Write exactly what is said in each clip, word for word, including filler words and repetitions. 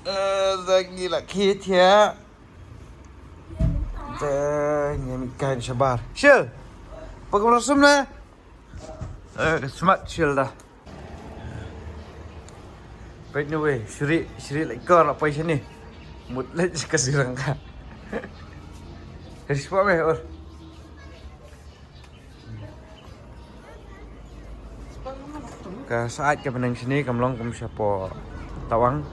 Eh, da ngi la khie thiah. Da ngi mih kai shabar. Shil. Pakum rasum na. Eh, smat shil da. Peit na wei, shri, shri la ikor la pai shini. Mut leit ka sirang ka. Hris pa me or. Ka sait ka benang shini kam long kum shapo tawang.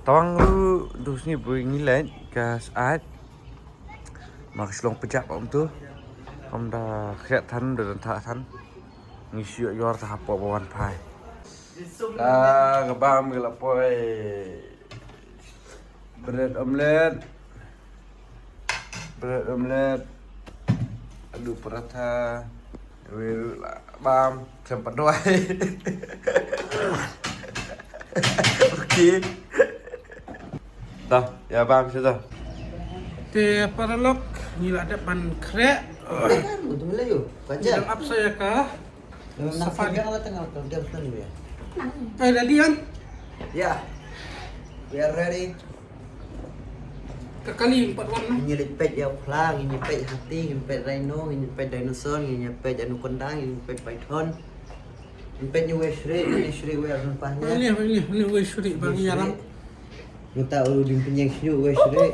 Tawang ru du shini bui ngi leit ka sait. Ma ka shlong pejak um tu. Kam da khiat than da dan tha than. Ngi shu yor ta hapoh ba wan phai. Ah, ka bam ka la poi. Bread omelette. Bread omelette. Alu paratha. Wei la bam. Sem pat duai. Okay. Dah, ya bam shuh dah. Te paralok ngi la dep ban khreh. Ngi dang ap sa ïa ka safari. Are ready, An? Yeah. We are ready. Ka kali pat wan na. Ngi leit peit ïa u phla, ngi peit hati, ngi peit rhino, ngi peit dinosaur, ngi peit anaconda, ngi peit python. Ngi peit ngi wei shri, ngi shri wei arun pah nya. Ni, ni, ni wei shri bang ngi alam. Ngi ta u ding pynjeng shri wei shri.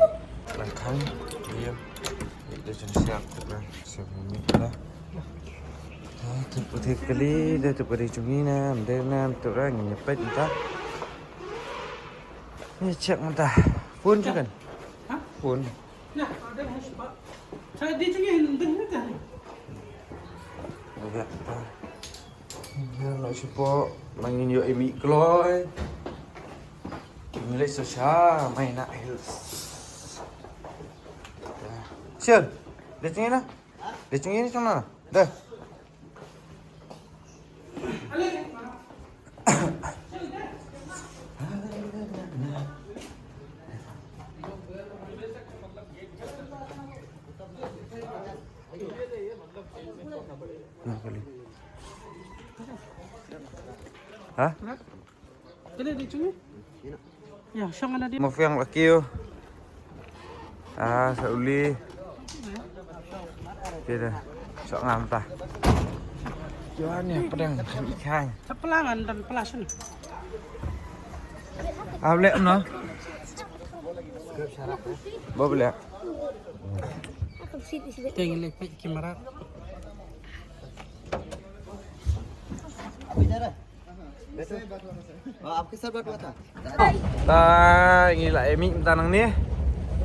Lang khang, iya. Ito jeng siap tu kan. Siap ni lah. Ah, tu putih kali, dah tu putih cungi na, mdel na, tu orang ngi peit nta. Ni check nta. Phone tu kan? Ha? Phone. Nah, ada lah sebab. Saya di sini hendak ni kan. Agak. Ya, lo sipo mangin yo imi kloi. Ngi leit sa sha Maina Hills. Sir, dia cungi na? Dia cungi ni cungi na? Dah. Ha? Kali di cumi. Ya, shong ana di. Mo fiang laki yo. Ah, sa uli. Kida. Sok ngam ta. Johan ya pedang ikan. Sepelangan dan pelasun. Ah, boleh no. Bo boleh. Tengok lagi kamera. Apa bicara? Oh, आपके साथ बात हुआ था? Ta ngi la emi mynta nangne.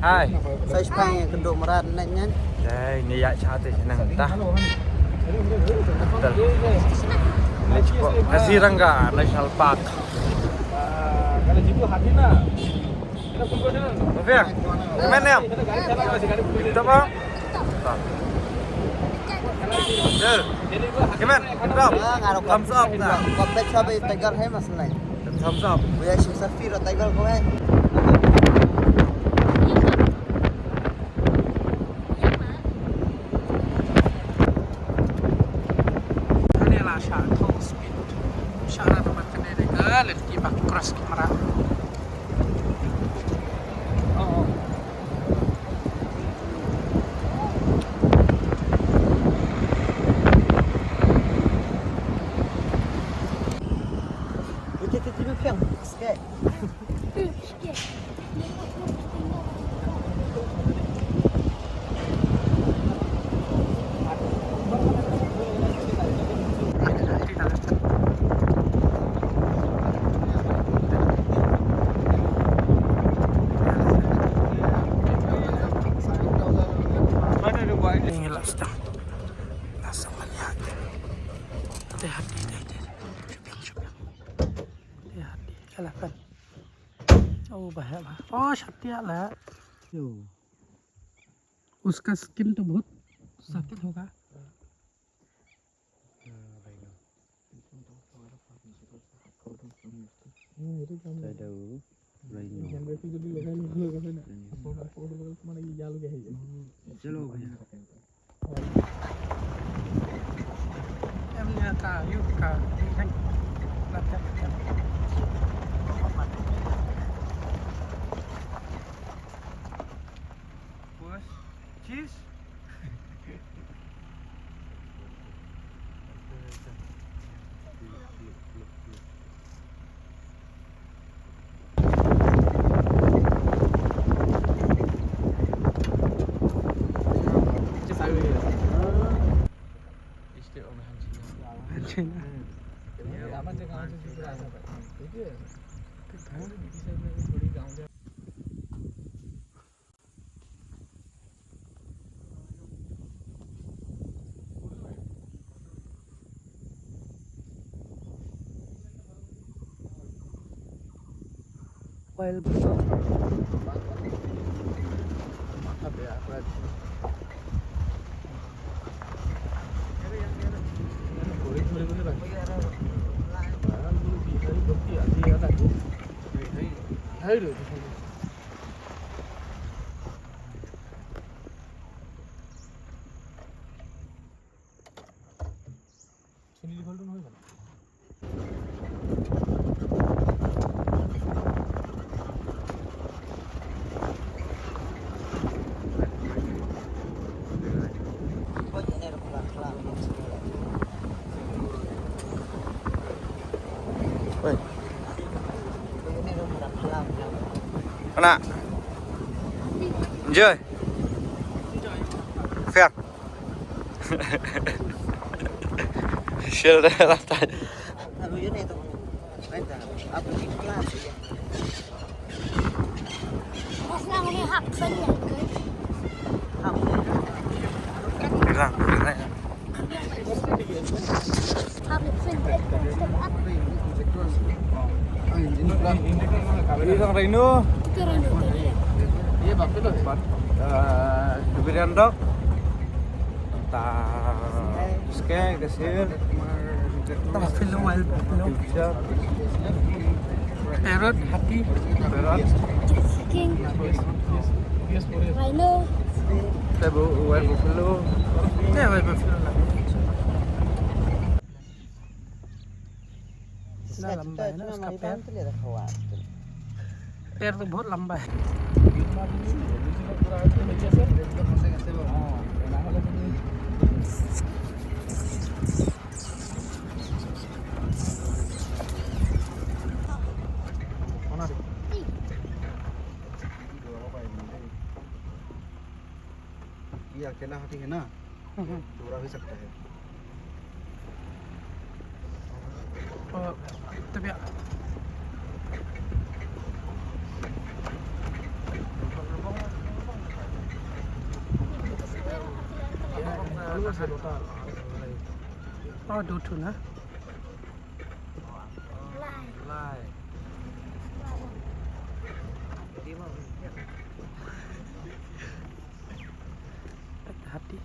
Hai. Sa shipang ïa ka kynduh mrad nang ngan. Dai ngi ïa cha te nang ta. Leit sha Kaziranga National Park. Kalau situ hati na. Mafia, kmen em? Tip top ah? Top. Jel. Kmen, tip top. Thumbs up ta. Ko pet sa bai tiger hai mas nai. Thumbs up. Bhaiya shim selfie ro tiger ko hai. Ani la sha tong speed. Sha na to ban kane de ka lel ki bak cross camera. Te hati, te hati. Te hati, elephant. Oh, bahaya, bah. Oh, shatiya la. Yo. उसका स्किन तो बहुत सख्त होगा। Ada rhino. Chalo bhaiya. Em nya ta yu ka ding dang. Lap lap lap. While Ana. Enjoy. Fair. Shil da la tai. Ini sang Reno. Ini sang Reno. Ini bak tu, bak, eh, Durian Dok. Ta skeng, kasir. Ta buffalo, wild buffalo. Parrot, hati. Parrot. King. Rhino. Ta bu-, wild buffalo. Ta wild buffalo lah. इतना लंबा है ना उसका पैर। पैर तो बहुत लंबा है। ये अकेला हाथी है ना, थोड़ा हो सकता है। Oh, dua tu nah. Hati.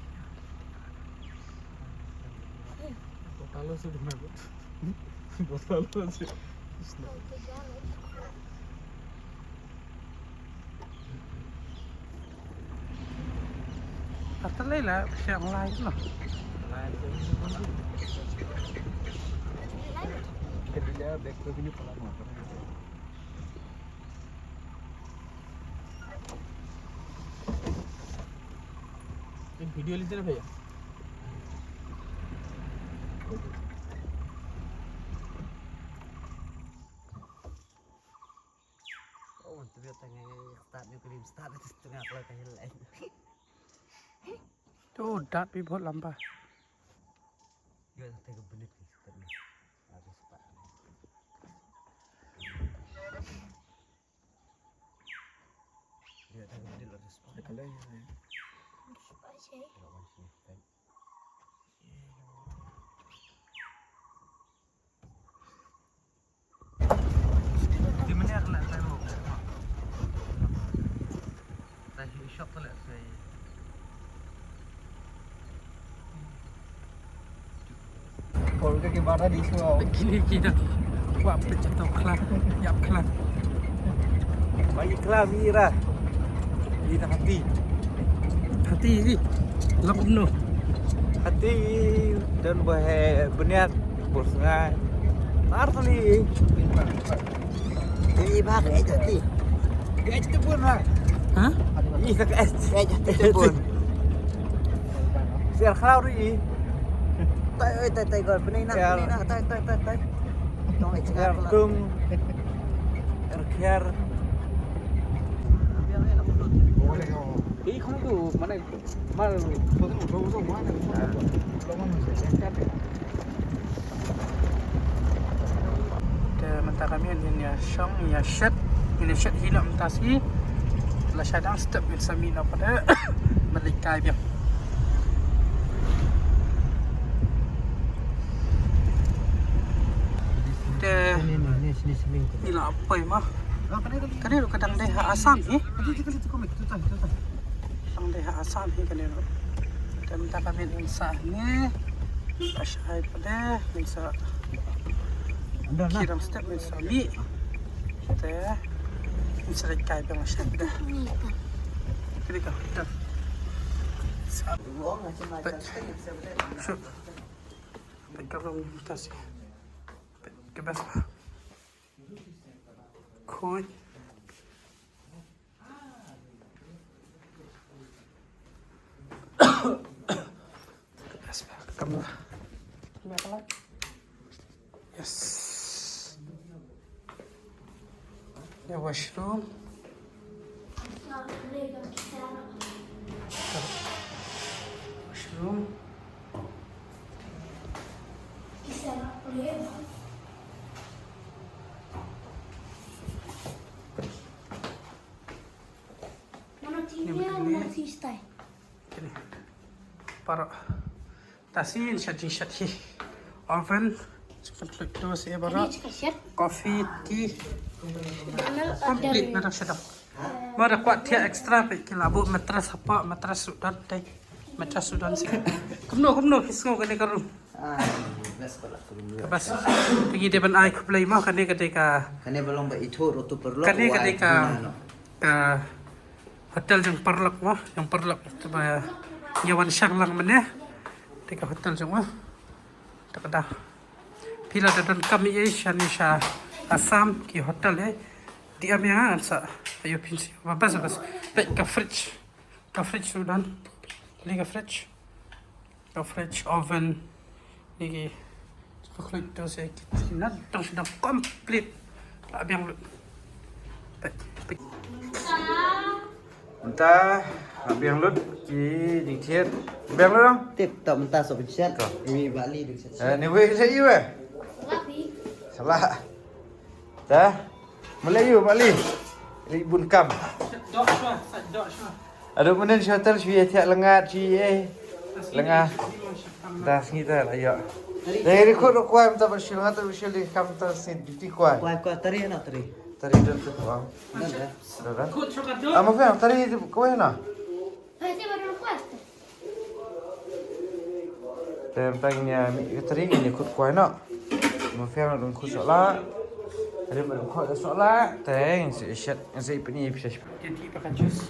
Botalo se dum. Botalo se. Hasta lei la siang lai no. Lai. Kita dia back to sini pala. एक वीडियो लीजिए ना भैया। Oh, tu dia tengah start ni, kali start tu tengah kalau kahil lain. तो दांत भी बहुत लंबा। Yo, tengah benit ni start ni. Aku start. Kol ka ki bara di so. Kini kini. Wa pecah to khla. Yap khla. Bagi khla mira. Ina hati. Hati ji. Lok no. Hati dan bahe bniat bos ngai. Tar tali. Ini bak eh hati. Guys tu pun ha. Ha? Ini sak eh. Guys tu pun. Siar khlau ri. Tai, oi, tai, tai, gol. Penai nak, penai nak. Tai, tai, tai, tai. Tong, eh, siar tung. Erkiar. Ih, kamu tu mana? Mal. Te Mynta ka miet ngin ïa shong, ngin ïa shet, ngin ïa shet hi noh mynta shi. Lashai dang step ngin sa mih noh pat. Ban leit kai biang. Te ngi la poi ma. Kane ruh ka dang dei ha Assam hi. Dang dei ha Assam hi kane ruh. Te mynta ka miet ngin sah ne. Lashai pat de ngin sa. Ki dang step ngin sa mih. Te ngin sa leit kai biang lashai pat de. Kane ka hotel. Sa. Sure. Peit ka room mynta shi. Peit ka best ba. Khuid. Ka best ba ka kamra. Yes. The washroom. Washroom. Kine. Para. Tasin shat jing shat hi. Oven. Chicken flick toast e bara. Coffee, tea. Complete na da shadap. Mara kwah tia extra pe ki la buh mattress apa, mattress sudan te. Mattress sudan si. Kumno, kumno, ki sngew kane ka room. Ah, best pala ka room. Ka best. Te ngi dei ban ai khublei mo kane ka dei ka. Kane ba long ba ithuh ruh tu paralok. Kane ka dei ka, ka hotel jong paralok mo, jong paralok. Te ba ngi wan shang lang mynne. Te ka hotel jong mo. Te ka da. Phi la da donkam ei ei shane sha Assam ki hotel ei. Dei am ïa nga sa. Ayo phin siew. Ba best, best. Peit ka fridge. Ka fridge ruh don. Peit ka fridge. Ka fridge, oven. Ni ki. Ka fridge to se ki. Nat dang sdang complete. La biang lut. Peit, peit. Mynta, ah, biang lut ki jingthied. Biang lut dong. Tip top mynta soh pynshit. Ko. Iwi Bah Li ding shet. Eh, ni wei sa iwi. Salah. Ta. Mula iwi Bah Li. Li bun kam. Dok shwa, sa dok shwa. Aduh, menen shu hotel shu ïa thiah lengat shu ïa. Lengat. Da sngi ta la ïa. Dei ri khut kwai mynta ba shu lengat ta ba shu li kam ta sngi duty kwai. Kwai kwai tari na tari. Tari don tu kwai. Don da. Don da. Khut shu ka dok. Ama fiang tari kwai na. Hai, te ba don kwai. Te mynta ngin ïa mih ka tari ngin ïa khut kwai noh. Ma fiang don khut sohlah. Rim don khut sohlah. Te ngin sa shet, ngin sa ipni ipsha. Te ti ba ka juice.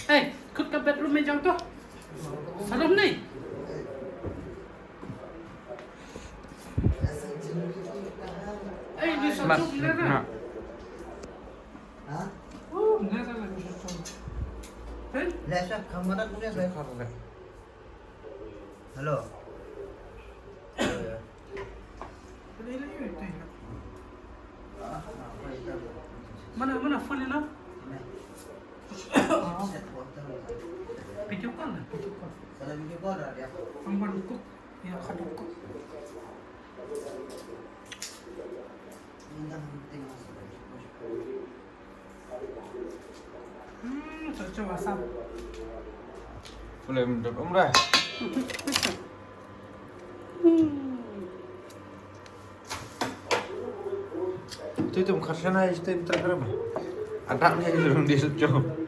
Hey, khut ka bedroom me jong to. Salam ni. Hey, ni sa tu. Ha? Oh, nada la. Hello. Mana, mana phone ni na? Video call na, video call. Ang ban kuk. Ïa, khaduk ko. Hmm, cocok asam. Boleh mendap umrah. Itu, itu bukan sana, itu yang terkenal. Ada nih, belum dia cocok.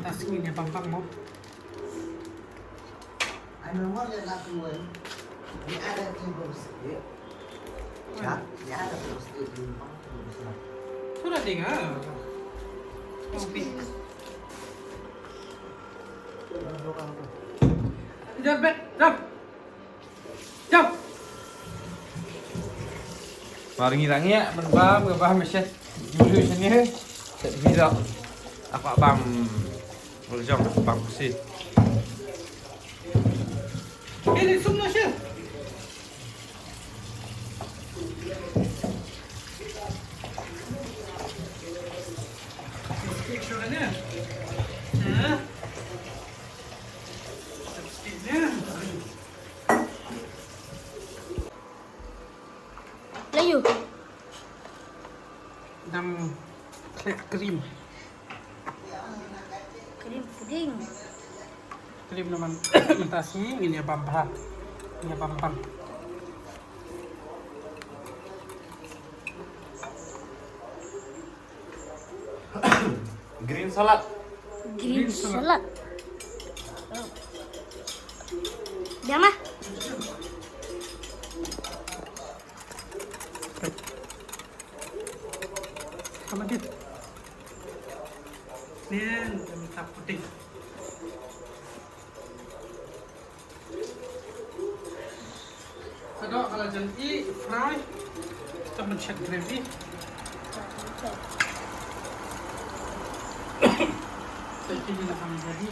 Tasngi ne bang bang mo. Ano mo le la tuan. Ni ada tu bos. Ya, ya ada tu bos. Sudah tinggal. Kopi. Jap, jap. Jap. Mar ngi rangi ya, men bam, ngi bam meset. Julu sini, set bidok. Apa bam? Uljong bam kusi. Ini semua sih. Layu. Dang khlek cream. Cream pudding. Cream naman mynta sngi ngin ïa bam bha. Ngin ïa bam bam. Green salad. Green salad. Oh. Biang ah. Sama dia. Nen, minta putih. Ka doh ka la jan i fry. Kita ban shet gravy. Kita iti ni lah kami gravy.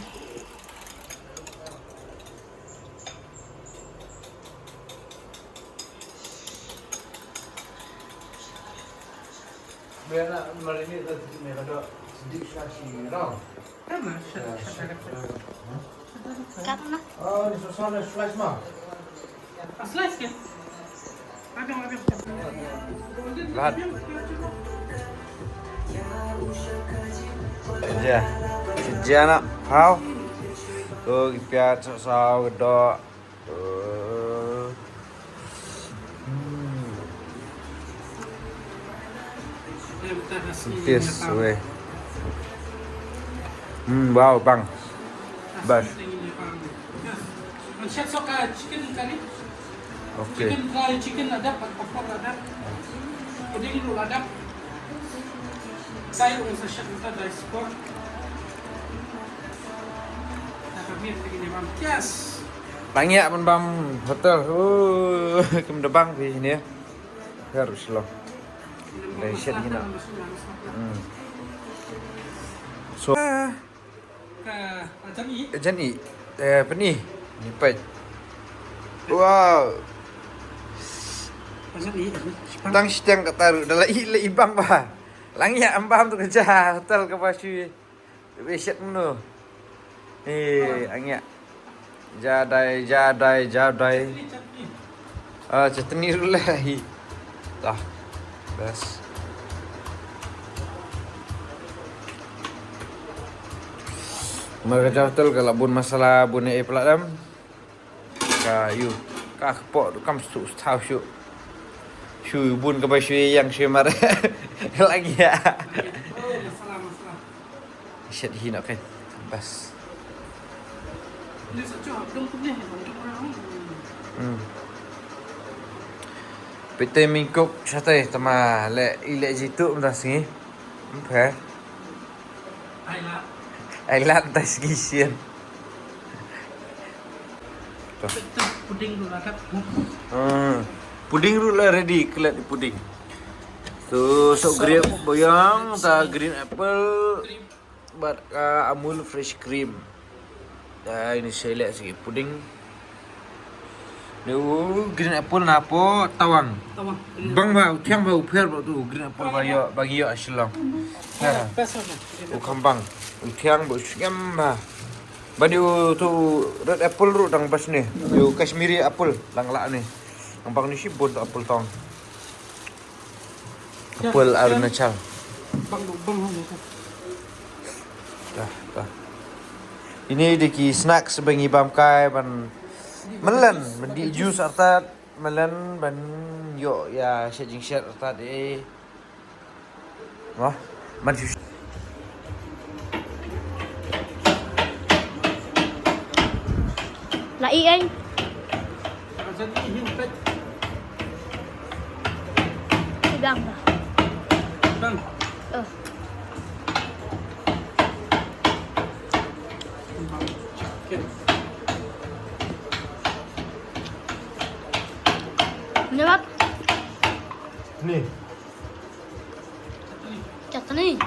Biar nak marinate dah sikit ni, ka doh sedikit slice ni tau. Kan lah, shet, shet, shet. Kat na. Oh, ni susah na slice mah. Ah, slice ke? Abang, abang. Lahat. Shet ja. Shet ja na. Phaw. Oh, ki piat saw saw ka doh. Tis weh. Hmm, wow, bang. Bas. Chicken curry. Okay. Chicken dry, chicken ladap, bad papad ladap. Pudding ruh ladap. Dai ruh sa shet mata dai sport. Yes. Tang ïa ban bam hotel. Oh, kum da bang phi ne. Her slo. Dai shet hi na. Hmm. So. Ka ajan i. Ajan i. Eh, peni. Ni peit. Wow. Ajan i. Tang siteng kata ruh da la i la i bang ba. Lang ïa am bam tu ka ja hotel ka ba shu. Be shet mano. Eh, ang ïa. Jadai, jadai, jadai. Ah, chutney ruh leh hi. Tah. Best. Mar ka ja hotel ka la bun masala, bun ei pla dam. Ka yu. Ka kpoh kam stu stau shu. Shu bun ka ba shu yang shu mar. Lagi ya. Shet hi na, okay. Bas. Hmm. Pete mingkuk sate tama le ile jitu mda singi. Mpe. Ai la. Ai la ta singi sien. Puding ruh la kat. Hmm. Puding ruh la ready, klet puding. So, so grape boyang, ta green apple, bad, ah, Amul fresh cream. Ah, ini select sikit puding. Ni green apple na po tawang. Tawang. Bang ba, u thiang ba, u pher ba tu, green apple ba ïoh, ba ngi ïoh ha Shillong. Ha. Best one. U kham bang. U thiang ba, u sngem ba. Ba ni u tu red apple ruh dang best ni. U Kashmiri apple dang lah ni. Dang bang ni shi bun tu apple tong. Apple Arunachal. Bang, bang, bang, bang. Dah, dah. Ini dei ki snacks ba ngi bam kai ban melen, ban dih juice artat, melen ban ïoh ïa shet jingshet artat eh. Wah, man shu. La i ai. Pegang dah. Bang. Oh. Bang. Okay. Ni, Bab? Ni. Chutney.